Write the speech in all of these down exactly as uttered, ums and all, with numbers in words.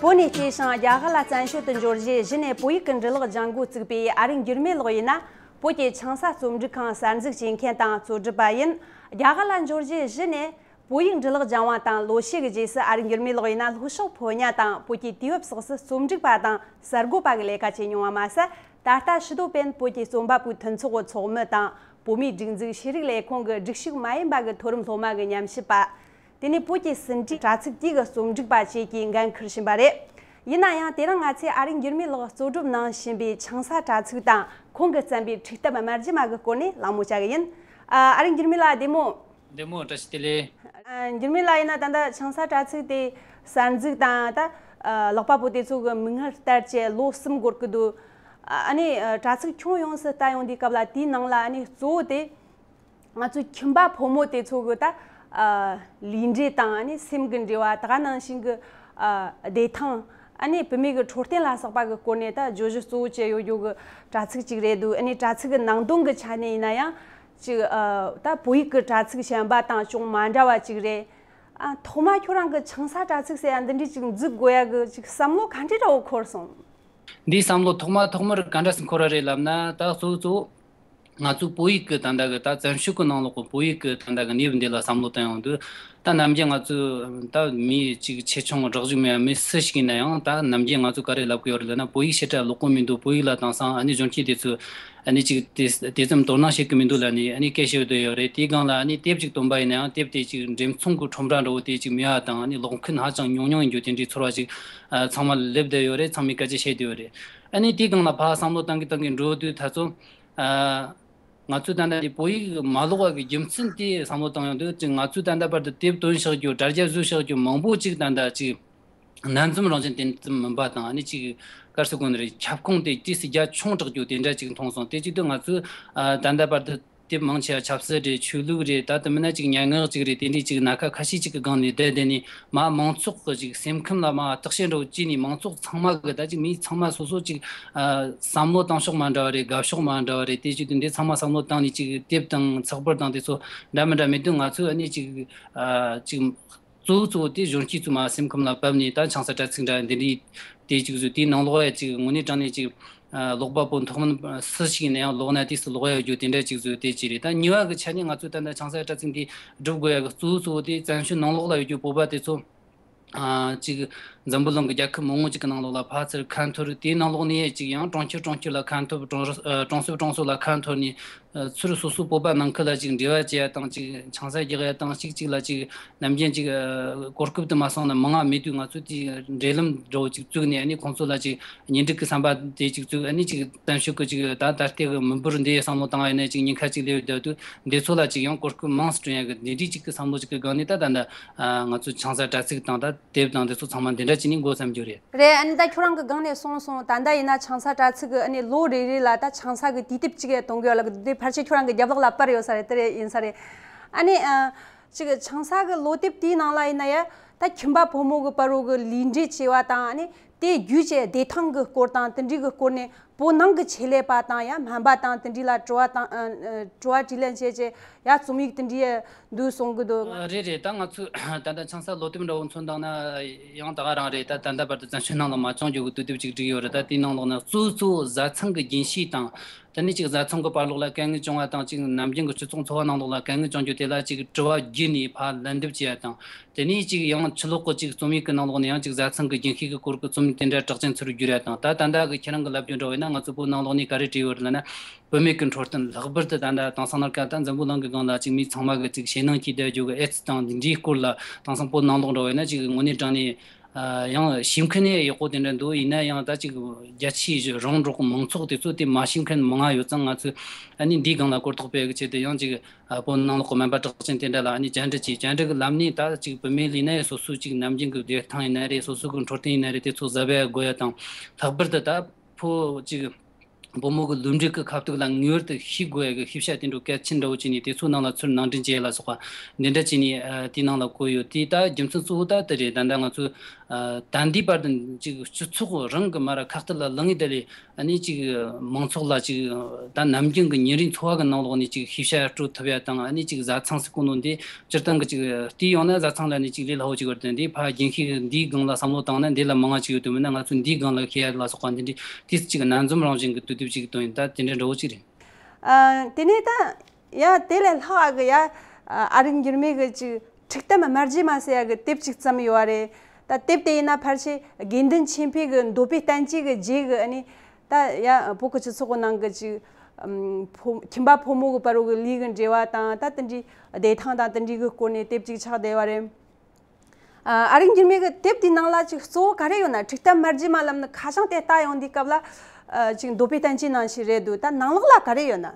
བོད་ནས་སྐྱེས་ཤིང་རྒྱ་གར་ལ་བཙན་བྱོལ་དུ་འབྱོར་རྗེས་གཞི་ནས་བོད་ཡིག་གི་འབྲི་ཀློག་སྦྱང་འགོ་བཙུགས་པའི་ཨ་རིག་འགྱུར་མེད་ལགས་ཡིན་ན། བོད་ཀྱི་ཆང་ས་རྩོམ་སྒྲིག་ཁང་གསར་འཛུགས་བྱེད་མཁན་དང་གཙོ་སྒྲུབ་པ་ཡིན། རྒྱ་གར་ལ་འབྱོར་རྗེས་གཞི་ནས་བོད་ཡིག་འབྲི་ཀློག་སྦྱང་བ་དང་ལོ་ཤས་ཀྱི་རྗེས་སུ་ཨ་རིག་འགྱུར་མེད་ལགས་ཡིན་ན་ལྷོ་ཕྱོགས་ཕོ་ཉ་དང་བོད་ཀྱི་དུས་བབ་སོགས་སུ་རྩོམ་སྒྲིག་པ་དང་གསར་འགོད་པ་གི་ལས་ཀ་བྱེད་མྱོང་བ་མ་ཟད། ད་ལྟ་ཕྱི་སྡོད་པའི་བོད་ཀྱི་རྩོམ་པ་པོའི་མཐུན་ཚོགས་ཀྱི་ཚོགས་མི་དང་། བོད་མིའི་སྒྲིག་འཛུགས་ཤེས་རིག་ལས་ཁུངས་ཀྱི་སྒྲིག་ཞུགས་མ་ཡིན་པ་གི་མཐོ་རིམ་སློབ་མ་གི་ཉམས་ཞིབ་པ། དེ་ནས་བོད་ཀྱི་ཟིན་བྲིས་དྲ་ཚིགས་དེ་གི་རྩོམ་སྒྲིག་པ་བཅས་ཀྱི་འགན་འཁུར་བཞིན་པ་རེད། ཡིན་ན་ཡང་དེ་རིང་ང་ཚོས་ཨ་རིག་འགྱུར་མེད་ལགས་གཙོ་སྒྲུབ་གནང་བཞིན་པའི་ཆང་ས་དྲ་ཚིགས་དང་ཁོང་གིས་བརྩམས་པའི་འཁྲུག་སྟབས་དམར་རྗེན་མ་གི་སྐོར་ནས་གླེང་མོལ་བྱ་གི་ཡིན། ཨ་ཨ་རིག་འགྱུར་མེད་ལགས་བདེ་མོ། བདེ་མོ། བཀྲ་ཤིས་བདེ་ལེགས། ཨ་འགྱུར་མེད་ལགས་ཡིན་ན་ད་ལྟ་ཆང་ས་དྲ་ཚིགས་དེ་གསར་འཛུགས་དང་ད་ཨ་ཀློག་པ་པོ་དེ་ཚོ་གི་མིག་སྔར་བསྟར་བྱས་ལོ་གསུམ་འགོར་གི་འདུག་ཨ་ཨ་ནི་ཨ་དྲ་ཚིགས་ཁྱོན་ཡོངས་སུ་ལྟ་ཡོང་དུས་སྐབས་ལ་དེའི་ནང་ལ་ཨ་ནི་གཙོ་བོ་དེ། ང་ཚོའི་ཁྱིམ་པ་ཕོ་མོ་དེ་ཚོ་གི་ད་ཨ་ལུས་འབྲེལ་དང་ཨ་ནི་སེམས་ཀྱི་འབྲེལ་བ། ད་ག་ནང་བཞིན་གྱི་ཨ་བདེ་ཐང་། ཨ་ནི་བུད་མེད་ཀྱི་འཕྲོད་བསྟེན་ལ་སོགས་པ་གི་སྐོར་ནས་ད་བརྗོད་གཞི་གཙོ་བོ་བྱས་ཡོད་རྒྱུ་གི་དྲ་ཚིགས་ཅིག་རེད་འདུག་ཨ་ནི་དྲ་ཚིགས་ཀྱི་ནང་དོན་གྱི་ཆ་ནས་ཡིན་ན་ཡང་ཅིག་ཨ་ད་བོད་ཡིག་གི་དྲ་ཚིགས་གཞན་པ་དང་ཅུང་མ་འདྲ་བ་ཅིག་རེད། ཨ་ཐོག་མ་ཁྱོད་རང་གི་ཆང་ས་དྲ་ཚིགས་ཟེར་ཡ་འདི་འདྲའི་ཅིག་འཛུགས་དགོས་ཡ་གི་ཅིག་བསམ་བློ་ག་འདྲ་འདྲ་བོ་འཁོར་སོང་། འདིའི་བསམ་བློ་ཐོག་མ་ཐོག་མར་ག་འདྲ་སེ་འཁོར་བ་རེད་ལབ་ན། ད་གཙོ་བོ་གཙོ་བོ་ང་ཚོའི་བོད་ཡིག་གི་ད་ལྟ་གི་ད་བཙན་བྱོལ་གི་ནང་ལོགས་གི་བོད་ཡིག་གི་ད་ལྟ་གི་གནས་བབ་འདི་ལ་བསམ་བློ་བཏང་ཡོང་དུས། ད་ནམ་རྒྱུན་ང་ཚོས་ད་མི་གཅིག་ཆེ་ཆུང་སྒྲོག་རྒྱུ་མེད་པ་མི་སུ་ཞིག་ཡིན་ན་ཡང་། ད་ནམ་རྒྱུན་ང་ཚོས་ག་རེ་ལབ་གི་ཡོད་རེད་ལབ་ན། བོད་ཡིག་ཞེ་དྲག་ཀློག་གི་མི་འདུག་བོད་ཡིག་ལ་དེང་སང་ཨ་ནི་གཞོན་སྐྱེས་དེ་ཚོས་ཨ་ནི་གཅིག་དེ་དེ་ཙམ་དོ་སྣང་བྱེད་ཀྱི་མི་འདུག་ལབ་ནས་ཨ་ནི་སྐད་བཤད་བསྡད་ཡོད་རེད། དེའི་སྒང་ལ་ཨ་ནི་དེབ་ཅིག་འདོན་པ་ཡིན་ན་ཡང་དེབ་དེ་ཅིག་འགྲེམས་ཚོང་གི་ཁྲོམ་ར་འདྲ་བོ་དེ་ཅིག་མེད་པ་དང་། ཨ་ནི་ཀློག་མཁན་ཧ་ཅང་ཉུང་ཉུང་ཡིན་རྒྱུ་དེ་འདྲའི་ཚོར་བ་ཅིག་ཨ་ཚང་མ་སླེབས་བསྡད་ཡོད་རེད། ཚང་མས་སྐད་ཆ་བཤད་བསྡད་ཡོད་རེད། ཨ་ནི་དེའི་སྒང་ལ་ཕར་བསམ་བློ་བཏང་གི་བཏང་གི་འགྲོ་དུས་ད་ཚོ་ཨ་ང་ཚོས་ད་ལྟ་དེ་བོད་ཡིག་མ་ཀློག་པ་གི་རྒྱུ་མཚན་དེ་བསམ་བློ་བཏང་ཡོང་དུས། ཅིག་ང་ཚོས་ད་ལྟ་བར་དུ་དེབ་བཏོན་བཞག་རྒྱུ། དྲ་རྒྱ་བཟོས་བཞག་རྒྱུ་མང་པོ་ཅིག་ད་ལྟ་ཅིག་སྣ་འཛོམས་རང་བཞིན་དེ་ཙམ་མིན་པ་དང་། ཨ་ནི་ཅིག་ག་རེ་ཟེར་དགོས་ནི་རེད། ཁྱབ་ཁོངས་དེ་ཏོག་ཙམ་རྒྱ་ཆུང་དྲགས་རྒྱུ་དེ་འདྲ་ཅིག་མཐོང་སོང་། དེ་བྱེད་དུས་ང་ཚོས་ཨ་ད་ལྟ་བར་དུ་དེབ་མང་ཆེ་བ་ཆབ་སྲིད་རེད། ཆོས་ལུགས་རེད། ད་དེ་མིན་ན་ཅིག་སྙན་ངག་ཅིག་རེད། དེ་འདྲའི་ཅིག་སྣ་ཁ་ཁ་ཤས་ཅིག་གི་སྒང་ནས་བསྡད་བསྡད་ནས། མ་མང་ཚོགས་ཀྱི་ཅིག་སེམས་ཁམས་ལ་མ་བརྟག་དཔྱད་འདྲ་བོ་བྱས་ནས། མང་ཚོགས་ཚང་མ་གི་ད་ཅིག་མི་ཚང་མ་སོ་སོ་ཅིག་ཨ་བསམ་བློ་བཏང་ཕྱོགས་མ་འདྲ་བ་རེད། དགའ་ཕྱོགས་མ་འདྲ་བ་རེད། དེ་བྱེད་དུས་འདི་ཚང་མ་བསམ་བློ་བཏང་ནས་ཅིག་དེབ་དང་ཚགས་པར་དང་དེ་ཚོ་འདྲ་མི་འདྲ་མེད་དུས། ང་ཚོས་ཨ་ནི་ཅིག་ཨ་ཅིག་གཙོ་བོ་གཙོ་བོ་དེ་གཞོན་སྐྱེས་ཚོ་མ་སེམས་ཁམས་ལ་བབས་ནས། ད་ཆང་ས་དྲ་ཚིགས་འདྲ་འདི་འདྲའི་དེ་ཅིག་བཟོས། དེའི་ནང་ལོགས་ཡ་ཅིག་དངོས་གནས་དྲང་གནས་ཅིག་ཨ་ཀློག་པ་པོ་མཐོ་དམན་སུ་ཞིག་ཡིན་ན་ཡང་ཀློག་ན་དུས་སུ་ཀློག་ཡ་ཡོད་རྒྱུ་དེ་འདྲ་ཅིག་བཟོས། དེ་ཅིག་རེད། ད་གཉིས་པ་གི་ཆ་ནས་ང་ཚོས་ད་ལྟ་ཆང་ས་དྲ་ཚིགས་འདི་སྒྲུབ་དགོས་ཡ་གི་གཙོ་བོ་གཙོ་བོ་དེ་བཙན་བྱོལ་ནང་ལོགས་ལ་ཡོད་རྒྱུ་བོད་པ་དེ་ཚོ། ཨ་ཅིག་འཛམ་བུ་གླིང་གི་རྒྱལ་ཁབ་མང་པོ་ཅིག་གི་ནང་ལོགས་ལ་ཕར་ཚུར་ཁ་འཐོར། དེའི་ནང་ལོགས་ནས་ཅིག་ཡང་གྲོང་ཁྱེར་གྲོང་ཁྱེར་ལ་ཁ་འཐོར། གྲོང་ཨ་གྲོང་གསེབ་གྲོང་གསེབ་ལ་ཁ་འཐོར་ནས། ཨ་ཚུར་སོ་སོའི་བོད་པ་ནང་ཁུལ་ལ་ཅིག་འབྲེལ་བ་བྱེད་ཡ་དང་། ཅིག་ཆང་ས་རྒྱག་ཡ་དང་། གཅིག་གཅིག་ལ་ཅིག་ནམ་རྒྱུན་ཅིག་ཨ་གོ་སྐབས་དེ་མ་སོང་ན་མང་ང་མེད་དུས། ང་ཚོས་དེའི་འབྲེལ་ལམ་འདྲ་བོ་ཅིག་བཙུགས་ནས། ཨ་ནི་ཁོང་ཚོ་ལ་ཅིག་གཉེན་སྒྲིག་གི་བསམ་པ་དེ་ཅིག་བཙུགས། ཨ་ནི་ཅིག་བཙན་བྱོལ་གི་ཅིག་ད་ད་ལྟའི་གི་མི་འབོར་འདི་བསམ་བློ་བཏང་བ་ཡིན་ན། ཅིག་ཉེན་ཁ་ཅིག་སླེབས་ཡོད་བསྡད་དུས། འདི་ཚོ་ལ་ཅིག་ཡང་གོ་སྐབས་མང་ཙམ་བསྐྲུན་ཡ་གི་འདི་འདྲའི་ཅིག་གི་བསམ་བློ་ཅིག་གི་སྒང་ནས། ད་ད་ལྟ་ཨ་ང་ཚོ་ཆང་ས་དྲ་ཚིགས་དང་ད་དེབ་དང་དེ་ཚོ་ཚང་མ་འདི་འདྲ་བྱས་ནས་འགོ་བརྩམས་རྒྱུ་རེད། རེད། ཨ་ནི་ད་ཁྱོད་རང་གི་སྒང་ནས་གསུངས་སོང་། ད་ལྟ་ཡིན་ན་ཆང་ས་དྲ་ཚིགས་གི་ཨ་ནི་ལོ་རེ་རེ་ལ་ད་ཆང་ས་གི་དུས་དེབ་ཅིག་གཏོང་གི་ཡོད་ལ། དེ་ཕལ་ཆེར་ཁྱོད་རང་གི་རྒྱབ་ལོགས་ལ་པར་ཡོད་ས་རེད། དེ་རེད། ཡིན་ས་རེད། ཨ་ནི་ཨ་ཅིག་ཆང་ས་གི་ལོ་དེབ་དེའི་ནང་ལ་ཡིན་ན་ཡ། ད་ཁྱིམ་པ་ཕོ་མོ་གི་བར་རོ་གི་ལུས་འབྲེལ་བྱས་པ་དང་། ཨ་ནི་དེ་བརྒྱུད་བྱས་བདེ་ཐང་གི་སྐོར་དང་དེ་འདྲའི་གི་སྐོར་ནས། བོད་ནང་གི་ཆེད་ལས་པ་དང་ཡང་སྨན་པ་དང་དེ་འདྲའི་ལ་དྲི་བ་དང་། ཨ་ཨ་དྲི་བ་དྲིས་ལན་བྱས་བྱས་ཡ་རྩོམ་ཡིག་དེ་འདྲའི་འདུག་གསུང་གི་འདུག་ཨ་རེད་རེད། ད་ང་ཚོས་ད་ལྟ་ཆང་ས་ལོ་དེབ་འདྲ་བོ་མཚོན་བཏང་ན་ཡང་ད་ག་རང་རེད། ད་ད་ལྟ་བར་དུ་བཙན་བྱོལ་ནང་ལ་མ་བྱུང་རྒྱུ་གི་དུས་དེབ་ཅིག་བསྒྲིགས་ཡོད་རེད། ད་དེའི་ནང་ལོགས་ན་གཙོ་བོ་གཙོ་བོ་བཟའ་ཚང་གི་རྒྱུན་ཤེས་དང་། དེ་ནས་ཅིག་བཟའ་ཚང་གི་བར་ལོགས་ལ་དཀའ་ངལ་བྱུང་བ་དང་། ཅིག་ནམ་རྒྱུན་གྱི་སྤྱི་ཚོགས་འཚོ་བ་ནང་ལོགས་ལ་དཀའ་ངལ་བྱུང་རྒྱུ་དེ་ལ་ཅིག་དྲི་བ་བརྒྱུད་ནས་ཕར་ལན་འདེབས་བྱེད་ཡ་དང་། དེ་ནས་ཅིག་ཡང་ཕྱི་ལོགས་གི་ཅིག་རྩོམ་ཡིག་གི་ནང་ལོགས་ནས་ཡང་ཅིག་བཟའ་ཚང་གི་རྒྱུན་ཤེས་ཀྱི་སྐོར་གྱི་རྩོམ་ཡིག་དེ་འདྲ་གྲགས་ཅན་ཚུར་བསྒྱུར་ཡ་དང་། ད་ད་ལྟ་གི་ཁྱེད་རང་གི་ལབ་རྒྱུ་འདྲ་བས་ན། ང་ཚོ་བོད་ནང་ལོགས་ནས་ག་རེ་བྲིས་ཡོད་རེད་ལབ་ན། བུད་མེད་ཀྱི་འཕྲོད་བསྟེན། ལྷག་པར་དུ་ད་ལྟ་དེང་སང་ནར་ཀ་ད་འཛམ་བུ་གླིང་གི་སྒང་ལ་ཅིག་མི་ཚང་མ་གི་ཅིག་ཞེད་སྣང་སྐྱེས་བསྡད་རྒྱུ་གི་ཨེ་ཙི་དང་འདི་འདྲའི་སྐོར་ལ། དེང་སང་བོད་ནང་ལོགས་འདྲ་བས་ན་ཅིག་དངོས་གནས་དྲང་གནས་ཨ་ཡང་ཤེས་མཁན་ནི་ཡག་པོ་དེ་འདྲ་འདུག་ཡིན་ན་ཡང་ད་ཅིག་རྒྱ་ཆེའི་རོང་འབྲོག་མང་ཚོགས་དེ་ཚོ་དེ་མ་ཤེས་མཁན་མང་ང་ཡོད་ཙང་། ང་ཚོས་ཨ་ནི་འདིའི་སྒང་ལ་གོ་རྟོགས་སྤེལ་གི་ཆེད་དུ་ཡང་ཅིག་ཨ་བོད་ནང་ལོགས་ཀྱི་སྨན་པ་གྲགས་ཅན་དེ་འདྲ་ལ་ཨ་ནི་བཅར་འདྲི་བྱས། བཅར་འདྲི་གི་ལམ་ནས་ད་ཅིག་བུད་མེད་ལ་ཡིན་ན་རེད། སོ་སོའི་ཅིག་ནམ་རྒྱུན་གྱི་བདེ་ཐང་ཡིན་ན་རེད། སོ་སོ་གི་འཕྲོད་བསྟེན་ཡིན་ན་རེད། དེ་ཚོ་གཟབ་ཡ་དགོས་ཡ་དང་། ལྷག་པར་དུ་ད་ཕོ་ཅིག་ བུ་མོ་གི་ལུས་འབྲེལ་གྱི་ཁ་ཐུག་ལ་ངེས་པར་དུ་ཤེས་དགོས་ཡ་གི་ཤེས་བྱ་དེ་འདྲ་གལ་ཆེན་འདྲ་བོ་བྱས་ནས་དེ་ཚོ་ནང་ལ་ཚུར་ནང་འདྲེན་བྱེད་ཡ་ལ་སོགས་པ་འདི་འདྲ་བྱས་ནས་ཨ་དེའི་ནང་ལ་བཀོད་ཡོད། དེ་ད་རྒྱུ་མཚན་གཙོ་བོ་ད་དེ་རེད། ད་ལྟ་ང་ཚོ་ཨ་ད་ལྟའི་བར་དུ་ཅིག་སྤྱི་ཚོགས་རང་གི་མ་ར་ཁ་གཏད་ལ་ལངས་ཡི་ད་ལས་ཨ་ནི་ཅིག་མང་ཚོགས་ལ་ཅིག་ད་ནམ་རྒྱུན་གྱི་ཉིན་རེའི་འཚོ་བ་གི་ནང་ལོགས་ནས་ཅིག་ཤེས་བྱ་སྤྲོད་ཐུབ་ཡ་དང་། ཨ་ནི་ཅིག་བཟའ་ཚང་ཟེར་གོ་ནོ་འདི་སྤྱིར་བཏང་གི་ཅིག་བལྟས་ཡོང་ན་བཟའ་ཚང་ལ་ནི་ཅིག་ལས་སླ་བོ་ཅིག་ཡོད་རེད། དེ་ཕ་རྒན་ཤོས་འདིའི་སྒང་ལ་བསམ་བློ་བཏང་ན་འདི་ལ་མང་བ་ཅིག་ཡོད་དུ་མིན་ན། ང་ཚོ་འདིའི་སྒང་ལ་ཤེས་ཡ་ལ་སོགས་པ་འདི་འདྲའི་དེ་ཅིག་སྣ་འཛོམས་རང་བཞིན་གྱི་དུས་དེབ་ཅིག་བཏོན་ཡིན། ད་དེ་འདྲའི་འདྲ་བོ་ཅིག་རེད། ཨ། དེ་ནས་ད་ཡ་དེ་ལས་ལྷག་གི་ཡ་ཨ་རིག་འགྱུར་མེད་གི་ཅིག་འཁྲུག་གཏམ་དམར་རྗེན་མ་ཟེར་ཡ་གི་དེབ་ཅིག་བརྩམས་ཡོད་རེད། ད་དེབ་དེ་ཡིན་ན་ཕལ་ཆེར་དགེ་འདུན་ཆོས་འཕེལ་གི་འདོད་པའི་བསྟན་བཅོས་གི་རྗེས་གི་ཨ་ནི་ད་ཡ་བོད་གི་སྤྱི་ཚོགས་གི་ནང་གི་ཅིག་ཨམ་ཕོ་ཁྱིམ་པ་ཕོ་མོ་གི་བར་གི་ལུས་གི་འབྲེལ་བ་དང་ད་དེ་འདྲའི་བདེ་ཐང་དང་དེ་འདྲའི་གི་སྐོར་ནས་དེབ་ཅིག་ཆགས་བསྡད་ཡོད་རེད། ཨ་རིག་འགྱུར་མེད་ཀྱི་དེབ་དེའི་ནང་ལ་ཅིག་གཙོ་བོ་ག་རེ་ཡོད་ན། འཁྲུག་གཏམ་དམར་རྗེན་མ་ལབ་ནི་ཁ་བྱང་དེ་ལྟ་ཡོང་དུས་སྐབས་ལ་ཨ་ཅིག་འདོད་པའི་བསྟན་བཅོས་ནང་བཞིན་རེད་འདུག། ད་ནང་ལོགས་ལ་ག་རེ་ཡོད་ན།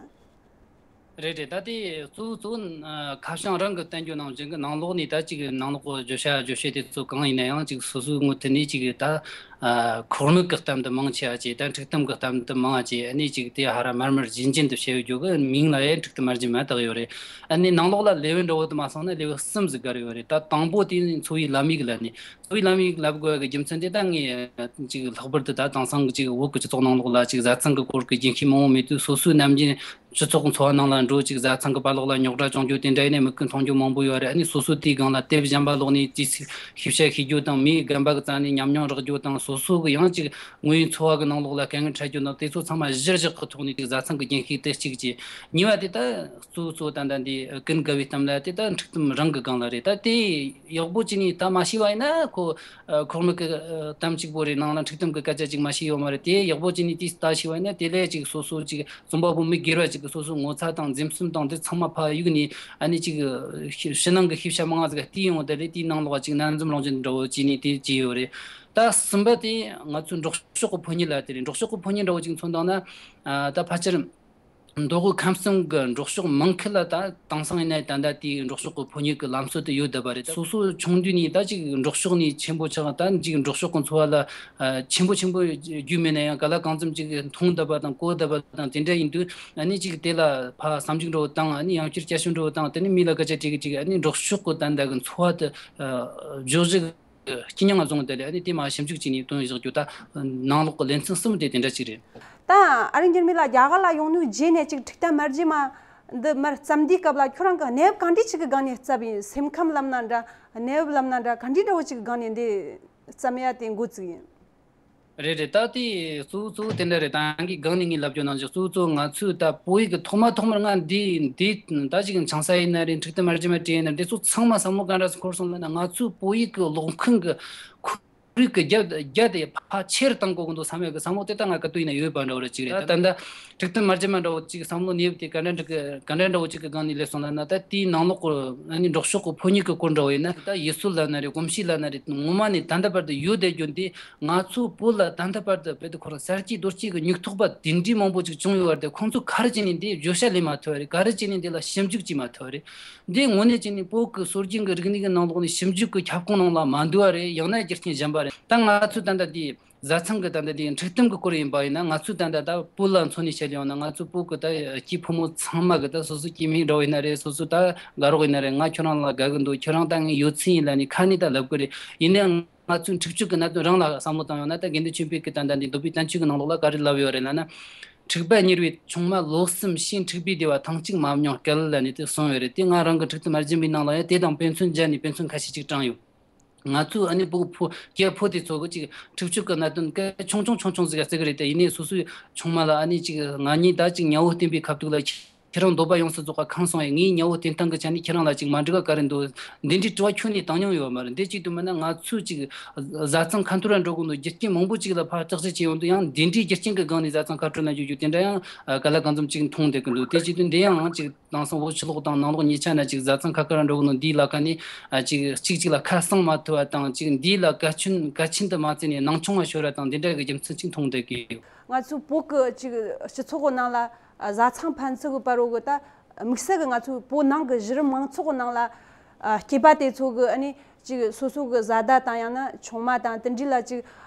རེད་རེད། ད་དེ་གཙོ་བོ་གཙོ་བོ་ཨ་ཁ་བྱང་རང་གི་བསྟན་བཅོས་ནང་བཞིན་གྱི་ནང་ལོགས་ནས་ད་ཅིག་ནང་ལོགས་ཀྱི་བརྗོད་བྱ་རྗོད་བྱེད་དེ་ཚོ་གང་ཡིན་ན་ཡང་ཅིག་སོ་སོའི་ངོས་ཐད་ནས་ཅིག་ད་ཨ་ཁོར་མིག་གི་གཏམ་དེ་མང་ཆེ་བ་བྱས། ད་འཁྲུག་གཏམ་གི་གཏམ་དེ་མང་བ་བྱས། ཨ་ནི་ཅིག་དེ་ཧ་ར་མར་མར་རྗེན་རྗེན་དུ་བཤད་ཡོད་རྒྱུ་གི་མིང་ལ་ཡང་འཁྲུག་གཏམ་དམར་རྗེན་མ་བཏགས་ཡོད་རེད། ཨ་ནི་ནང་ལོགས་ལ་ལེའུ་འདྲ་བོ་དུ་མ་སོང་ན་ལེའུ་གསུམ་ཟིག་བགར་ཡོད་རེད། ད་དང་པོ་དེ་ནི་འཚོ་བའི་ལམ་ཡིག་ལ་ནི། འཚོ་བའི་ལམ་ཡིག་ལབ་དགོས་ཀྱི་རྒྱུ་མཚན་དེ་ད་ངས་ཅིག་ལྷག་པར་དུ་ད་དེང་སང་གི་ཅིག་བོད་ཀྱི་སྤྱི་ཚོགས་ནང་ལོགས་ལ་ཅིག་བཟའ་ཚང་གི་སྐོར་གྱི་རྒྱུན་ཤེས་མང་བོ་མེད་དུས། སོ་སོའི་ནམ་རྒྱུན་སྤྱི་ཚོགས་འཚོ་བ་ནང་ལ་འགྲོ། ཅིག་བཟའ་ཚང་གི་བར་ལོགས་ལ་རྙོག་དྲ་བྱུང་རྒྱུ་དེ་འདྲ་ཡིན་ན་མི་ཀུན་མཐོང་རྒྱུ་མང་པོ་ཡོད་རེད། ཨ་ནི་སོ་སོ་དེའི་སྒང་ལ་དེབ་གཞན་པ་ཀློག་ནས་ཅིག་ཤེས་བྱ་ཤེས་རྒྱུ་དང་། མིའི་རྒན་པ་གི་རྩ་ནས་ཉམས་མྱོང་རག་རྒྱུ་དང་། སོ་སོ་གི་ཡང་ཅིག་དངོས་ཡོད་འཚོ་བ་གི་ནང་ལོགས་ལ་དཀའ་ངལ་འཕྲད་རྒྱུ་དང་། དེ་ཚོ་ཚང་མ་གཞིར་བཞག་གི་ཐོག་ནས་ཅིག་བཟའ་ཚང་གི་རྒྱུན་ཤེས་དེ་གཅིག་བྱས། གཉིས་པ་དེ་ད་གཙོ་བོ་གཙོ་བོ་ད་ལྟ་འདི་ཀུན་དགའ་བོའི་གཏམ་ལ་དེ་ད་འཁྲུག་གཏམ་རང་གི་སྒང་ལ་རེད། ད་དེ་ཡག་པོ་བྱས་ནས་ད་མ་ཤེས་པ་ཡིན་ན་ཁོ་ཨ་ཁོག་མིག་གི་ཨ་གཏམ་གཅིག་པོ་རེད། ནང་ལ་འཁྲུག་གཏམ་གི་སྐད་ཆ་གཅིག་མ་ཤེས་ཡོད་མ་རེད། དེ་ཡག་པོ་བྱས་ནས་དེ་ལྟ་ཤེས་པ་ཡིན་ན་དེ་ལས་གཅིག་སོ་སོ་གཅིག་རྩོམ་པ་པོ་མི་སྒེར་བ་གཅིག་གི་སོ་སོའི་ངོ་ཚ་དང་འཛེམ་ཟོན་དང་དེ་ཚང་མ་ཕར་གཡུག་ནས། ཨ་ནི་གཅིག་ཕྱི་ནང་གི་ཤེས་བྱ་མང་ང་ཟིག་བལྟས་ཡོང་། དེ་ལས་དེའི་ནང་ལོགས་གཅིག་སྣ་འཛོམས་རང་བཞིན་འདྲ་བོ་བྱས་ནས་དེ་བྱས་ཡོད་རེད། ད་གསུམ་པ་དེ་ང་ཚོའི་འབྲོག་ཕྱོགས་ཀྱི་ཕོ་ཉ་ལ་དེ་རེད། འབྲོག་ཕྱོགས་ཀྱི་ཕོ་ཉ་འདྲ་བོ་གཅིག་མཚོན་བཏང་ན། ཨ་ད་ཕལ་ཆེར་མདོ་དབུས་ཁམས་གསུམ་གྱི་འབྲོག་ཕྱོགས་མང་ཁུལ་ལ་ད་དེང་སང་ཡིན་ན་ད་ལྟ་དེའི་འབྲོག་ཕྱོགས་ཀྱི་ཕོ་ཉ་གི་ལམ་སྲོལ་དེ་ཡོད་བསྡད་པ་རེད། ད་སོ་སོ་ཆུང་དུས་ནས་ད་ཅིག་འབྲོག་ཕྱོགས་ནས་ཆེན་པོ་ཆགས། ད་ཅིག་འབྲོག་ཕྱོགས་ཀྱི་འཚོ་བ་ལ་ཨ་ཆེན་པོ་ཆེན་པོ་རྒྱུས་མེད་ན་ཡང་ག་ལ་གང་འཚམ་ཅིག་མཐོང་བསྡད་པ་དང་གོ་བསྡད་པ་དང་དེ་འདྲ་ཡིན་དུས། ཨ་ནི་ཅིག་དེ་ལ་ཕར་བསམ་གཞིག་འདྲ་བོ་དང་། ཨ་ནི་ཡང་བསྐྱར་དཔྱད་ཞིབ་འདྲ་བོ་དང་། དེ་ནས་མི་ལ་སྐད་ཆ་དྲིས་གི་ཅིག་ཨ་ནི་འབྲོག་ཕྱོགས་ཀྱི་ད་ལྟ་གི་འཚོ་བ་དེ་ཨ་བརྗོད་གཞི་སྐྱིད་མྱང་བཟུང་། དེ་ལས་ཨ་ནི་དེ་མ་ཞིབ་འཇུག་བྱས་ནས་བཏོན་བཞག་རྒྱུ། ད་ནང་ལོགས་ཀྱི་ལེ་ཚན་གསུམ་དེ་དེ་འདྲ་ཅིག་རེད། ད་ཨ་རིག་འགྱུར་མེད་ལགས་རྒྱ་གར་ལ་ཡོང་ནུས་རྗེས་ནས་ཅིག་འཁྲུག་གཏམ་དམར་རྗེན་མ་འདི་མར་བརྩམས་དུས་སྐབས་ལ་ཁྱོད་རང་གི་གནས་བབ་གང་འདྲ་ཅིག་གི་སྒང་ནས་བརྩམས་ཡིན། སེམས་ཁམས་ལབ་ན་འདྲ། གནས་བབ་ལབ་ན་འདྲ། ག་འདྲའི་འདྲ་བོ་ཅིག་གི་སྒང་ནས་འདི་བརྩམས་ཡ་དེ་འགོ་བཙུགས་ཡིན། རེད་རེད། ད་དེ་གཙོ་བོ་གཙོ་བོ་དེ་འདྲ་རེད། ད་ངས་སྒང་ནས་ངས་ལབ་རྒྱུ་ནང་བཞིན། གཙོ་བོ་གཙོ་བོ་ང་ཚོས་ད་བོད་ཡིག་གི་ཐོག་མ་ཐོག་མར་ང་འདི་འདི་ད་ཅིག་ཆང་ས་ཡིན་ན་རེད། འཁྲུག་གཏམ་དམར་རྗེན་མ་བྲིས་ཡིན་ན་རེད། འདི་ཚོ་ཚང་མ་བསམ་བློ་ག་འདྲ་སེ་འཁོར་སོང་ལབ་ན། ང་ཚོའི་བོད་ཡིག་གི་ཀློག་མཁན་གི་ཁོར་ཡུག་གི་རྒྱ་རྒྱ་དེ་ཕར་ཆེ་རུ་བཏང་དགོས་ཀྱི་འདུག་བསམ་ཡག་གི་བསམ་བློ་དེ་ད་ང་ག་དུས་ཡིན་ན་ཡོད་པ་འདྲ་བོ་རེད། ཅིག་རེད། ད་ད་ལྟ་འཁྲུག་གཏམ་དམར་རྗེན་མ་འདྲ་བོ་ཅིག་བསམ་བློ་གནས་བབ་དེ་ག་འདྲ་འགྲིག་གི་ག་འདྲ་འདྲ་བོ་ཅིག་གི་སྒང་ནས་སླེབས་སོང་ལབ་ན། ད་དེའི་ནང་ལོགས་ཀྱི་ཨ་ནི་འབྲོག་ཕྱོགས་ཀྱི་ཕོ་ཉ་གི་སྐོར་འདྲ་བོ་ཡིན་ན། ད་ཡུལ་སྲོལ་ལབ་ན་རེད། གོམས་གཤིས་ལབ་ན་རེད། ངོ་མ་ནས་ད་ལྟ་བར་དུ་ཡོད་བསྡད་རྒྱུ་འདི། ང་ཚོ་བོད་ལ་ད་ལྟ་བར་དུ་རྦད་དེ་ཁོ་རང་གསར་སྐྱེས་རྡོ་སྐྱེས་ཀྱི་སྨྱུག་ཐོགས་པ་དེ་འདྲའི་མང་པོ་ཅིག་བྱུང་ཡོད་པ་རེད་དེ། ཁོང་ཚོ་ག་རེ་བྱས་ནས་འདི་བརྗོད་བྱ་ལས་མ་ཐུབ་པ་རེད། ག་རེ་བྱས་ནས་འདི་ལ་ཞིབ་འཇུག་བྱས་མ་ཐུབ་པ་རེད། འདི་དངོས་གནས་བྱས་ནས་བོད་ཀྱི་སྲོལ་རྒྱུན་གྱི་རིག་གནས་ཀྱི་ནང་ལོགས་ནས་ཞིབ་འཇུག་གི་ཁྱབ་ཁོངས་ནང་ལ་མ་འདུ་བ་རེད། ཡང་ན་རྒྱུ་རྐྱེན་གཞན་པ་རེད། ད་ང་ཚོས་ད་ལྟ་འདི་བཟའ་ཚང་གི་ད་ལྟ་འདི་འཁྲུག་གཏམ་གྱི་སྐོར་ཡིན་པ་ཡིན་ན། ང་ཚོས་ད་ལྟ་ད་བོད་ལ་མཚོན་ནས་བཤད་ཡོང་ན། ང་ཚོ་བོད་ཀྱི་ད་སྐྱེས་ཕོ་མོ་ཚང་མ་གི་ད་སོ་སོ་སྐྱེ་དམན་འདྲ་བོ་ཡིན་ན་རེད། སོ་སོ་ད་དགའ་རོགས་ཡིན་ན་རེད། ང་ཁྱོད་རང་ལ་དགའ་གི་འདུག། ཁྱོད་རང་ད་ངའི་ཡོད་ཚད་ཡིན་ལབ་ནས་ཁ་ནས་ད་ལབ་གི་རེད། ཡིན་ནའང་ང་ཚོའི་འཁྲུག་སྤྱོད་ཀྱི་གནད་དོན་རང་ལ་བསམ་བློ་བཏང་ཡོང་ན། ད་དགེ་འདུན་ཆོས་འཕེལ་གྱིས་ད་ལྟ་འདི་འདོད་པའི་བསྟན་བཅོས་ཀྱི་ནང་ལོགས་ལ་ག་རེ་ལབ་ཡོད་རེད་ལབ་ན། འཁྲུག་པ་གཉེར་བའི་ཆུང་མ་ལོ་གསུམ་ཕྱིས། འཁྲུག་པའི་སྡེ་བ་ཐེངས་གཅིག་མ་མྱོང་སྐད་ལབ་ནས་དེ་གསུངས་ཡོད་རེད། དེ་ང་རང་གི་འཁྲུག་གཏམ་དམར་རྗེན་མའི་ནང་ལ་ཡང་དེ་དང་དཔེ་མཚོན་སྦྱར་ནས་དཔེ་མཚོན་ཁ་ཤས་ཅིག་དྲངས་ཡོད། ང་ཚོའི་ཨ་ནི་བོད་ཕོ་སྐྱེ་ཕོ་དེ་ཚོ་གི་ཅིག་འཁྲུག་སྤྱོད་ཀྱི་གནད་དོན་སྐད་ཆུང་ཆུང་ཆུང་ཆུང་ཟིག་ག་བརྩི་གི་རེད་དེ། ཡིན་ནའི་སོ་སོའི་ཆུང་མ་ལ་ཨ་ནི་ཅིག་ང་གཉིས་ད་ཅིག་ཉ་བོ་བསྟེན་པའི་ཁ་ཐུག་ལ་ཁྱེད་རང་འདོད་པ་ཡོངས་སུ་རྫོགས་པ་ཁེངས་སོང་ངས། ངའི་ཉ་བོ་བསྟེན་སྟངས་ཀྱི་ཆ་ནས་ཁྱེད་རང་ལ་ཅིག་མ་འགྲིག་པ་ག་རེ་འདུག། འདི་འདྲའི་དྲི་བ་ཁྱོན་ནས་བཏང་མྱོང་ཡོད་མ་རེད། འདི་གཅིག་ཏུ་མིན་ན་ང་ཚོས་ཅིག་བཟའ་ཚང་ཁ་འཐོར་ར་འགྲོ་གི་འདུག། རྒྱུ་རྐྱེན་མང་པོ་ཅིག་ལ་ཕར་བརྟག་དཔྱད་བྱས་ཡོང་དུས་ཡང་འདི་འདྲའི་རྒྱུ་རྐྱེན་གྱི་སྒང་ནས་བཟའ་ཚང་ཁ་འཐོར་ན་འགྱོ་རྒྱུ་དེ་འདྲ་ཡང་ག་ལ་གང་འཚམ་ཅིག་མཐོང་བསྡད་ཀྱི་འདུག། དེ་བྱེད་དུས་འདི་ཡང་ཅིག་དེང་སང་བོད་ཕྱི་ལོགས་དང་ནང་ལོགས་གཉིས་ཆ་ན་ཅིག་བཟའ་ཚང་ཁ་ཁ་ར་འགྲོ་གི་འདུག། འདིའི་ལ་ཁ་ནས་ཨ་ཅིག་གཅིག་གཅིག་ལ་ཁ་གསང་མ་ཐུབ་པ་དང་། ཅིག་འདིའི་ལ་གལ་ཆེན་གལ་ཆེན་དུ་མ་བརྩིས་ནས་སྣང་ཆུང་བ་ཤོར་བ་དང་། འདི་འདྲ་གི་རྒྱུ་མཚན་ཅིག་མཐོང་བསྡད་ཀྱི་ཡོད། ང་ཚོའི་བོད་ཀྱི་ཅིག་སྤྱི་ཚོགས་ཀྱི་ནང་ལ་ཨ་བཟའ་ཚང་ཕན་ཚུན་གྱི་བར་རོ་གི་ད་དམིགས་བསལ་གྱི་ང་ཚོའི་བོད་ནང་གི་གཞི་རིམ་མང་ཚོགས་ཀྱི་ནང་ལ་ཨ་སྐྱེས་པ་དེ་ཚོ་གི་ཨ་ནི་ཅིག་སོ་སོ་གི་བཟའ་ཟླ་དང་ཡང་ན་ཆུང་མ་དང་དེ་འདྲའི་ལ་ཅིག་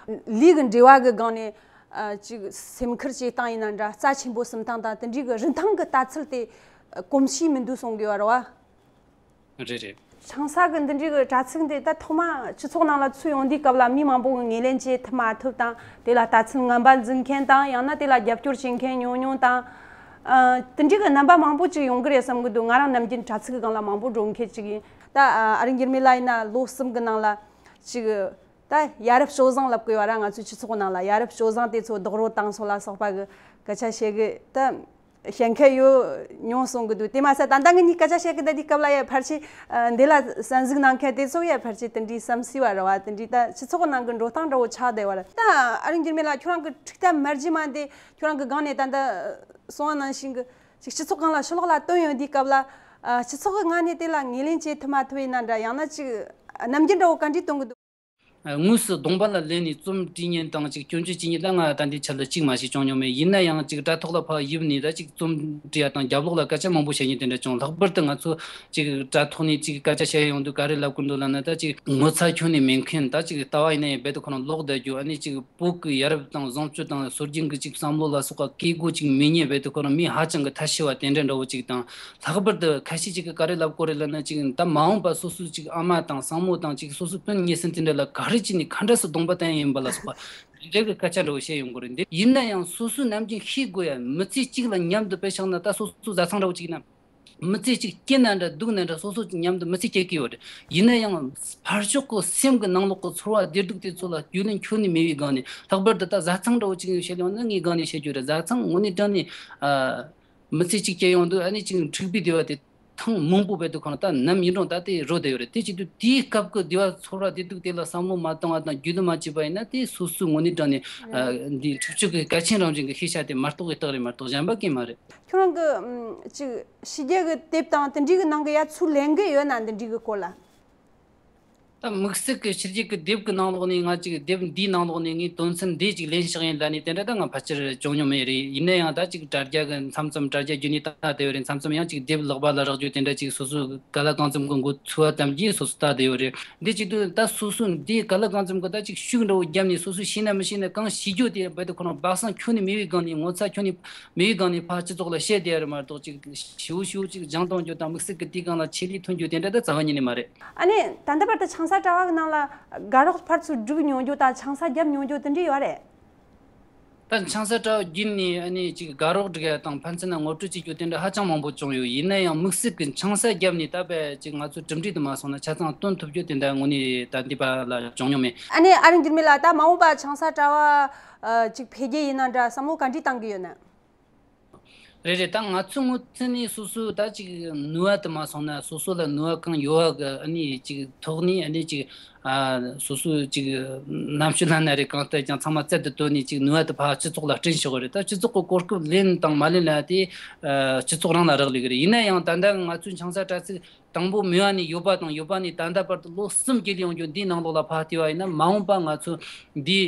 ལུས་ཀྱི་འབྲེལ་བ་གི་སྒང་ནས་ ཨ་ཅིག་སེམས་ཁུར་བྱེད་སྟངས་ཡིན་ན་འདྲ། རྩ་ཆེན་པོ་སེམས་སྟངས་དང་དེ་འདྲའི་གི་རིན་ཐང་གི་ལྟ་ཚུལ་དེ་གོམས་གཤིས་མི་འདུག་གསུང་གི་ཡོད་རེད་བ། རེད་རེད། ཆང་ས་གི་འདི་འདྲའི་གི་དྲ་ཚིགས་འདི་ད་ཐོག་མ་སྤྱི་ཚོགས་ནང་ལ་ཚུད་ཡོང་དུས་སྐབས་ལ་མི་མང་པོ་གི་ངོས་ལེན་བྱེད་ཐུབ་མ་ཐུབ་དང་། དེ་ལ་ལྟ་ཚུལ་ངན་པ་འཛིན་མཁན་དང་། ཡང་ན་དེ་ལ་རྒྱབ་སྐྱོར་བྱེད་མཁན་ཉུང་ཉུང་དང་། ཨ་དེ་འདྲའི་གི་རྣམ་པ་མང་པོ་ཅིག་ཡོང་གི་རེད་བསམ་གི་འདུག་ང་རང་ནམ་རྒྱུན་དྲ་ཚིགས་གི་སྒང་ལ་མང་པོ་འགྲོ་མཁན་ཅིག་ཡིན། ད་ཨ་ཨ་རིག་འགྱུར་མེད་ལགས་ཡིན་ན་ལོ་གསུམ་གི་ནང་ལ་ཅིག་ད་ཡ་རབས་སྤྱོད་བཟང་ལབ་གི་ཡོད་ར། ང་ཚོའི་སྤྱི་ཚོགས་ནང་ལ་ཡ་རབས་སྤྱོད་བཟང་དེ་ཚོ་རྡོག་རོལ་བཏང་སོང་ལ་སོགས་པ་གི་སྐད་ཆ་བཤད་གི་ད། བཤད་མཁན་ཡོད་མྱོང་གསུང་གི་འདུག་དེ་མ་ཟད་ད་ལྟ་ངེད་གཉིས་སྐད་ཆ་བཤད་གི་ད་དེ་སྐབས་ལ་ཡ་ཕལ་ཆེར་ཨ་འདི་ལ་གསན་གཟིགས་གནང་མཁན་དེ་ཚོ་ཡ་ཕལ་ཆེར་དེ་འདྲའི་བསམ་སྲིད་པ་རེད་བ། དེ་འདྲའི་ད་སྤྱི་ཚོགས་ནང་གི་འགྲོ་སྟངས་འདྲ་བོ་ཆགས་བསྡད་པ་རེད། ད་ཨ་རིག་འགྱུར་མེད་ལགས་ཁྱོད་རང་གི་འཁྲུག་ཐབས་མ་བརྗེད་མ་འདི་ཁྱོད་རང་གི་སྒང་ནས་ད་ལྟ་གསུང་བ་ནང་བཞིན་གི་ཅིག་སྤྱི་ཚོགས་སྒང་ལ་ཕྱི་ལོགས་ལ་བཏོན་ཡོང་དུས་སྐབས་ལ་ཨ་སྤྱི་ཚོགས་ཀྱི་ངོས་ནས་དེ་ལ་ངོས་ལེན་བྱེད་ཐུབ་མ་ཐུབ་ཡིན་ན་འདྲ། ཡང་ན་ཅིག་རྣམ་འགྱུར་འདྲ་བོ་ག་འདྲའི་སྟོན་གི་འདུག་དངོས་སུ་གདོང་པ་ལ་སླེབས་ནས་རྩོམ་བྲིས་མཁན་དང་ཅིག་སྐྱོན་བརྗོད་བྱེད་མཁན་ད་ང་ད་ལྟའི་ཆར་ལ་གཅིག་མ་ཞིག་བྱུང་མྱོང་མེད། ཡིན་ན་ཡང་ཅིག་དྲ་ཐོག་ལ་ཕར་ཡིབ་ནས་ད་ཅིག་རྩོམ་བྲིས་ཡ་དང་རྒྱབ་ལོགས་ལ་སྐད་ཆ་མང་པོ་བཤད་མཁན་དེ་འདྲ་བྱུང་། ལྷག་པར་དུ་ང་ཚོ་ཅིག་དྲ་ཐོག་ནས་ཅིག་སྐད་ཆ་བཤད་ཡོང་དུས་ག་རེ་ལབ་དགོས་འདུག་ལབ་ན། ད་ཅིག་ངོ་ཚ་ཁྱོན་ནས་མེད་མཁན། ད་ཅིག་ལྟ་བ་ཡིན་ན་ཡང་རྦད་དེ་ཁོ་རང་ལོག་བསྡད་རྒྱུ། ཨ་ནི་ཅིག་བོད་ཀྱི་ཡ་རབས་དང་བཟང་སྤྱོད་དང་སྲོལ་རྒྱུན་གྱི་ཅིག་བསམ་བློ་ལ་སོགས་པ་སྐྱེ་དགུ་ཅིག་མི་རྙེད་པའི་དུས་ཁོ་རང་མི་ཧ་ཅང་གི་ཐ་ཤི་བ་དེ་འདྲ་འདྲ་བོ་ཅིག་དང་། ལྷག་པར་དུ་ཁ་ཤས་ཅིག་གིས་ག་རེ་ལབ་ཀྱི་ཡོད་རེད་ལབ་ན། ཅིག་ད་མ་འོངས་པ་སོ་སོའི་ཅིག་ཨ་མ་དང་སྲིང་མོ་དང་ཅིག་སོ་སོའི་སྤུན་ཉེ་ཚན་དེ་འདྲ་ལ་ག་རེ་བྱས་ནས་ག་འདྲ་སེ་གདོང་པ་བསྟན་ཡིན་པ་ལ་སོགས་པ་དེ་འདྲ་གི་སྐད་ཆ་འདྲ་བོ་བཤད་ཡོང་གི་རེད། འདི་ཡིན་ན་ཡང་སོ་སོའི་ནམ་རྒྱུན་ཤེས་དགོས་ཡ། མི་ཚེ་གཅིག་ལ་མཉམ་དུ་དཔེ་བཞག་ན། ད་སོ་སོ་བཟའ་ཚང་འདྲ་བོ་ཅིག་ཡིན་ན། མི་ཚེ་གཅིག་སྐྱིད་ན་འདྲ་སྡུག་ན་འདྲ་སོ་སོ་མཉམ་དུ་མི་ཚེ་སྐྱེལ་གི་ཡོད་རེད། ཡིན་ན་ཡང་ཕར་ཕྱོགས་ཀྱི་སེམས་ཀྱི་ནང་ལོགས་ཀྱི་ཚོར་བ་བདེ་སྡུག་དེ་ཚོ་ལ་རྒྱུས་ལོན་ཁྱོན་ནས་མེད་པའི་སྒང་ནས། ལྷག་པར་དུ་ད་བཟའ་ཚང་འདྲ་བོ་ཅིག་ཡིན་བཤད་ཡོང་ན། ངའི་སྒང་ནས་བཤད་རྒྱུ་རེད། བཟའ་ཚང་དངོས་གནས་དྲང་ནས་ཨ་མི་ཚེ་གཅིག་སྐྱེལ་ཡོང་དུས་ཨ་ནི་ཅིག་འཁྲིག་པའི་བདེ་བ་དེ་ཐེངས་མང་པོ་རྦད་དེ་ཁོ་རང་ད་ནམ་ཡིན་རུང་ད་དེ་རོལ་བསྡད་ཡོད་རེད། དེ་བྱེད་དུས་དེའི་སྐབས་ཀྱི་བདེ་བ་ཚོར་བ་བདེ་སྡུག་དེ་ལ་བསམ་བློ་མ་བཏང་བ་དང་རྒྱུས་ལོན་མ་བྱས་པ་ཡིན་ན། དེ་སོ་སོའི་དངོས་གནས་དྲང་ནས་ཨ་འདི་འཁྲུག་རྩོད་ཀྱི་གལ་ཆེན་རང་བཞིན་གྱི་ཤེས་བྱ་དེ་མ་གཏོགས་ཀྱི་རྟགས་རེད་མ་གཏོགས་གཞན་པ་གང་ཡང་མ་རེད། ཁྱོད་རང་གི་ཨམ་ཅིག་ཕྱི་རྒྱལ་གི་དེབ་དང་དེ་འདྲའི་གི་ནང་གི་ཡ་ཚུར་ལེན་གི་ཡོད་ན། འདི་འདྲའི་གི་སྐོར་ལ། ད་དམིགས་བསལ་གི་ཕྱི་རྒྱལ་གི་དེབ་གི་ནང་ལོགས་ནས། ང་ཅིག་དེབ་འདིའི་ནང་ལོགས་ནས་ངས་དོན་ཚན་འདི་ཅིག་ལེན་བཞག་ཡིན་ལབ་ནས་དེ་འདྲ་ད་ང་ཕལ་ཆེར་བྱུང་མྱོང་མེད་རེད། ཡིན་ན་ཡང་ད་ཅིག་དྲ་རྒྱ་གི་མཚམས་མཚམས་དྲ་རྒྱ་བརྒྱུད་ནས་ལྟ་བསྡད་ཡོད་རེད། མཚམས་མཚམས་ཡང་ཅིག་དེབ་ལག་པ་ལ་རག་རྒྱུ་དེ་འདྲ་ཅིག་སོ་སོ་ག་ལ་གང་འཚམ་གི་འགོ་ཚུགས་པ་ཙམ་གྱིས་སོ་སོ་ལྟ་བསྡད་ཡོད་རེད། འདི་བྱེད་དུས་ད་སོ་སོ་འདི་ག་ལ་གང་འཚམ་གི་ད་ཅིག་ཤུགས་འདྲ་བོ་བརྒྱབ་ནས་སོ་སོས་ཤེས་ན་མི་ཤེས་ན་གང་ཤེས་རྒྱུ་དེ་རྦད་དེ་ཁོ་རང་སྦ་གསང་ཁྱོན་ནས་མེད་པའི་སྒང་ནས། ངོ་ཚ་ཁྱོན་ནས་མེད་པའི་སྒང་ནས་ཕར་སྤྱི་ཚོགས་ལ་བཤད་བསྡད་ཡ་རེད་མ་གཏོགས། ཅིག་ཞེ་པོ་ཞེ་པོ་ཅིག་སྦྱང་གཏོང་རྒྱུ་དང་དམིགས་བསལ་གྱི་དེའི་སྒང་ལ་ཆེད་ལས་ཐོན་རྒྱུ་དེ་འདྲ་ད་རྩ་བ་ཉིད་ནས་མ་རེད། ཨ་ནི་ད་ལྟ་བར་དུ་ཆང་ས་དྲ་བ་གི་ནང་ལ་དགའ་རོགས་ཕར་ཚུར་སྒྲིག་མྱོང་རྒྱུ་དང་ཆང་ས་བརྒྱབ་མྱོང་རྒྱུ་དེ་འདྲ་ཡོད་རེད། ད་ཆང་ས་དྲ་བ་བརྒྱུད་ནས་ཨ་ནི་ཅིག་དགའ་རོགས་སྒྲིག་ཡ་དང་ཕན་ཚུན་ན་ངོ་སྤྲོད་བྱེད་རྒྱུ་དེ་འདྲ་ཧ་ཅང་མང་པོ་བྱུང་ཡོད། ཡིན་ན་ཡང་དམིགས་བསལ་གྱི་ཆང་ས་བརྒྱབ་ནས་ད་བས་ཅིག་ང་ཚོ་གྲུབ་འབྲས་དུ་མ་སོང་ན་ཆ་ཚང་སྟོན་ཐུབ་རྒྱུ་དེ་འདྲ་དངོས་གནས་ད་འདི་བ་ལ་བྱུང་མྱོང་མེད། ཨ་ནི་ཨ་རིག་འགྱུར་མེད་ལགས། ད་མ་འོངས་པ་ཆང་ས་དྲ་བ་ཨ་ཅིག་འཕེལ་རྒྱས་ཡིན་ན་འདྲ་བསམ་བློ་ག་འདྲས་བཏང་གི་ཡོད་ན། རེད་རེད། ད་ང་ཚོའི་ངོས་ནས་སོ་སོ་ད་ཅིག་ནུས་པ་དུ་མ་སོང་ན། སོ་སོ་ལ་ནུས་པ་གང་ཡོད་པ་གི་ཨ་ནི་ཅིག་ཐོག་ནས་ཨ་ནི་ཅིག་ཨ་སོ་སོ་ཅིག་རྣམ་དཔྱོད་ལབ་ན་རེད། གང་ལྟར་ཀྱང་ཚང་མ་རྩལ་དུ་བཏོན་ནས་ཅིག་ནུས་པ་དུ་ཕར་སྤྱི་ཚོགས་ལ་སྤྲད་ཆོག་གི་རེད། ད་སྤྱི་ཚོགས་ཀྱི་གོ་སྐབས་ལེན་དང་མ་ལེན་ལ་དེ་ཨ་སྤྱི་ཚོགས་རང་ལ་རག་ལས་གི་རེད། ཡིན་ན་ཡང་ད་ལྟ་ང་ཚོའི་ཆང་ས་དྲ་ཚིགས་དང་པོ་མེད་པ་ནས་ཡོད་པ་དང་། ཡོད་པ་ནས་ད་ལྟ་བར་དུ་ལོ་གསུམ་བརྒལ་ཡོང་རྒྱུ་འདིའི་ནང་ལོགས་ལ་ཕར་བལྟས་པ་ཡིན་ན། མ་འོངས་པ་ང་ཚོ་འདི་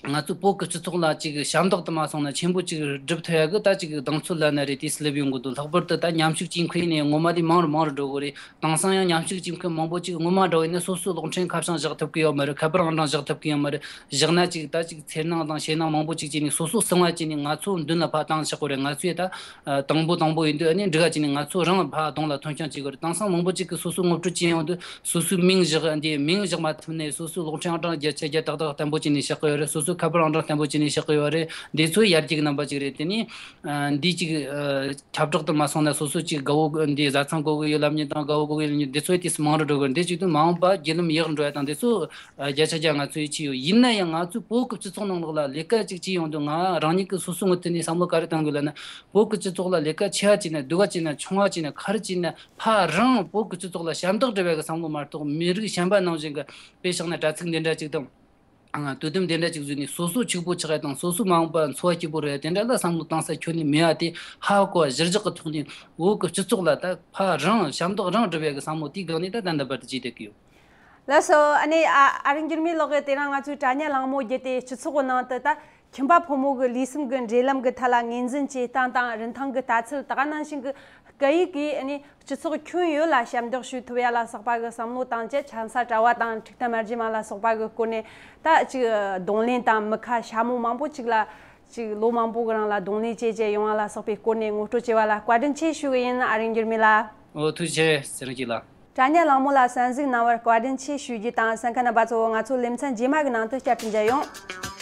ང་ཚོ་བོད་ཀྱི་སྤྱི་ཚོགས་ལ་ཅིག་ཞབས་འདེགས་དུ་མ་སོང་ན་ཆེན་པོ་ཅིག་སྒྲུབ་ཐུབ་ཡ་གི་ད་ཅིག་གདེང་ཚོད་ལབ་ན་རེད། དེ་སླེབས་ཡོང་གི་འདུག་ལྷག་པར་དུ་ད་མཉམ་ཞུགས་བྱེད་མཁན་ནས་ངོ་མ་དེ་མང་རུ་མང་རུ་འགྲོ་གི་རེད། དེང་སང་ཡང་མཉམ་ཞུགས་བྱེད་མཁན་མང་པོ་ཅིག་ངོ་མ་འདྲ་བོ་ཡིན་ན་སོ་སོའི་གློག་འཕྲིན་ཁ་བྱང་བཞག་ཐུབ་ཀྱི་ཡོད་མ་རེད། ཁ་པར་ཨང་གྲངས་བཞག་ཐུབ་ཀྱི་ཡོད་མ་རེད། བཞག་ན་ཅིག་ད་ཅིག་འཚེར་སྣང་དང་ཞེད་སྣང་མང་པོ་ཅིག་བྱས་ནས་སོ་སོ་གསང་བ་བྱས་ནས་ང་ཚོ་མདུན་ལ་ཕར་བཏང་བཞག་གི་རེད། ང་ཚོས་ད་ཨ་དང་པོ་དང་པོ་ཡིན་དུས་ཨ་ནི་འབྲེལ་བ་བྱས་ནས་ང་ཚོ་རང་ཕར་གདོང་ལ་ཐོན་རྐྱང་བྱེད་དགོས་རེད། དེང་སང་མང་པོ་ཅིག་གིས་སོ་སོའི་ངོ་སྤྲོད་བྱེད་ཡོང་དུས་སོ་སོའི་མིང་བཞག་འདི་མིང་བཞག་མ་ཐུབ་ནས་སོ་སོའི་གློག་འཕྲིན་ཨང་གྲངས་བརྒྱ་ཆ་བརྒྱ་ཏག་ཏག་བརྟན་པོ་བྱས་ནས་བཞག་གི་ཡོད་རེད། སོ་སོའི་ཁ་པར་ཨང་གྲངས་བརྟན་པོ་བྱས་ནས་བཞག་གི་ཡོད་རེད། འདི་ཚོ་ཡར་རྒྱས་ཀྱི་རྣམ་པ་ཅིག་རེད། དེ་ནས་ཨ་འདི་ཅིག་ཨ་ཁྱབ་བསྒྲགས་དུ་མ་སོང་ན་སོ་སོ་ཅིག་དགའ་བོ་འདི་བཟའ་ཚང་དགའ་བོ་ཡོད་ལབ་མཁན་དང་དགའ་བོ་དགའ་བོ་ཡོད་ལབ་མཁན་འདི་ཚོ་དེ་མང་རུ་འགྲོ་གི་རེད། འདི་བྱེད་དུས་མ་འོངས་པ་བརྒྱུད་ལམ་ཡག་རུ་འགྲོ་ཡ་དང་འདི་ཚོ་ཨ་བརྒྱ་ཆ་བརྒྱ་ང་ཚོས་ཡིད་ཆེས་ཡོད། ཡིན་ན་ཡང་ང་ཚོའི་བོད་ཀྱི་སྤྱི་ཚོགས་ནང་ལོགས་ལ་ལས་ཀ་ཅིག་བྱེད་ཡོང་དུས་ང་རང་ཉིད་ཀྱི་སོ་སོའི་ངོས་ཐད་ནས་བསམ་བློ་ག་རེ་བཏང་དགོས་ལབ་ན། བོད་ཀྱི་སྤྱི་ཚོགས་ལ་ལས་ཀ་ཆེ་བ་བྱས་ན་སྡུག་བ་བྱས་ན་ཆུང་བ་བྱས་ན་ག་རེ་བྱས་ན་ཕར་རང་བོད་ཀྱི་སྤྱི་ཚོགས་ལ་ཞབས་འདེགས་སྒྲུབ་པའི་གི་བསམ་བློ་མ་གཏོགས། མི་རིགས་གཞན་པ་ནང་བཞིན་གི་དཔེ་བཞག་ན་དྲ་ཚིགས་འདི་འདྲ་ཅིག་དང་ཨ་དུས་དེབ་འདི་འདྲ་ཅིག་བཟོས་ནས་སོ་སོ་ཕྱུག་པོ་ཆགས་ཡ་དང་སོ་སོ་མ་འོངས་པ་འཚོ་བ་སྐྱིད་པོ་རོལ་ཡ་དེ་འདྲ་ལ་བསམ་བློ་བཏང་ས་ཁྱོན་ནས་མེད་པ་དེ་ཧ་གོ་བ་གཞིར་བཞག་གི་ཐོག་ནས་བོད་ཀྱི་སྤྱི་ཚོགས་ལ་ད་ཕར་རང་ཞབས་འདེགས་རང་སྒྲུབ་པའི་གི་བསམ་བློ་དེའི་སྒང་ནས་ད་ད་ལྟ་བར་དུ་བྱས་བསྡད་ཀྱི་ཡོད། ལགས་སོ། ཨ་ནི་ཨ་ཨ་རིག་འགྱུར་མེད་ལགས་ཀྱིས་དེ་རིང་ང་ཚོའི་དྲ་བརྙན་གླེང་མོལ་བརྒྱུད་དེ་སྤྱི་ཚོགས་ཀྱི་ནང་དུ་ད་ ཁྱིམ་པ་ཕོ་མོ་གི་ལུས་སེམས་ཀྱི་འབྲེལ་ལམ་གྱི་ཐད་ལ་ངོས་འཛིན་བྱེད་སྟངས་དང་རིན་ཐང་གི་ལྟ་ཚུལ། ད་ག་ནང་བཞིན་གྱི་སྐད་ཡིག་གིས་ཨ་ནི་སྤྱི་ཚོགས་ཁྱོན་ཡོངས་ལ་ཞབས་འདེགས་ཞུ་ཐུབ་ཡ་ལ་སོགས་པ་གི་བསམ་བློ་དང་བཅས། འཆམ་ས་གྲྭ་བ་དང་འཁྲུག་མཐུན་མ་རྒྱུད་མ་ལ་སོགས་པ་གི་སྐོར་ནས་ད་ཅིག་གདོང་ལེན་དང་། མི་ཁ་ཤ་མོ་མང་པོ་ཅིག་ལ་ཅིག་ལོ་མང་པོ་གི་རིང་ལ་གདོང་ལེན་བྱས་བྱས་ཡོང་བ་ལ་སོགས་པའི་སྐོར་ནས་ངོ་སྤྲོད་བྱས་པ་ལ་བཀའ་དྲིན་ཆེ་ཞུ་གི་ཡིན། ཨ་རིང་འགྱུར་མེད་ལགས། ཨོ་ཐུགས་རྗེ་ཆེ་ཟེར་གྱི་ལགས། དྲ་བརྙན་གླེང་མོལ་ལ་གསན་གཟིགས་གནང་བར་བཀའ་དྲིན་ཆེ་ཞུ་རྒྱུ་དང་། གསན་མཁན་རྣམ་པ་ཚོ་ང་ཚོ་ལེ་ཚན་རྗེས་མ་གི་ནང་དུ་བསྐྱར་དུ་མཇལ་ཡོང་།